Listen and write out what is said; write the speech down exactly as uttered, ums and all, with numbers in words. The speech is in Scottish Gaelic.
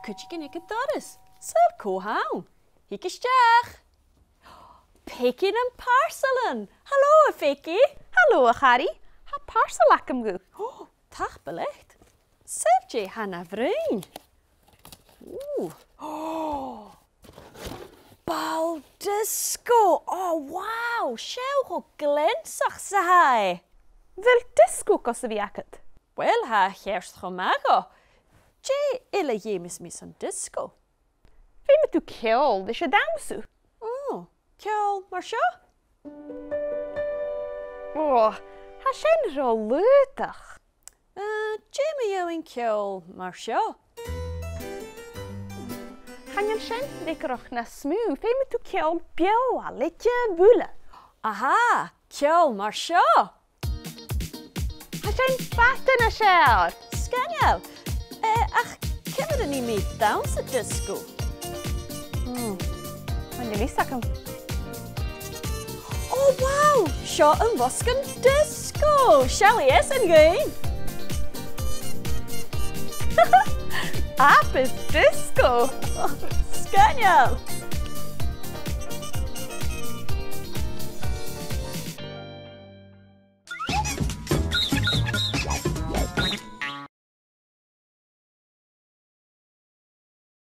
Cuideigin aig an doras. Saoil cò th' ann. Thig a-steach. Peigi nam parsalan. Halò, a Pheigi. Halò, a Chari. Tha parsail agam dhut. Ò, tapadh leat. Saoil dè th' ann am broinn. Ò. Ò. Ball disco. Ò, wow. Seo cho gleansach 's a tha e. A bheil disco gus a bhith agad? Uill, tha e cheart cho math dhomh. Dè eile a dh'fheumas mi son disco? Feumaidh tu ceòl leis an dannsa. Ò, ceòl mar seo? Ò, tha sin ro lùghdach. Eh, dè mu dheidhinn ceòl mar seo? Chan eil sin leictreachd nas motha, feumaidh tu ceòl beò a leithid a bhuille. Aha, ceòl mar seo. Tha sin fada nas fheàrr. Sgoinneil. Eh, ach ciamar a nì mi dannsa disco? Hmm. Chan eil fhios agam. Ò, wow! Seo am bosgan disco! Seallaidh e sin dhuinn! Abair disco! Sgoinneil!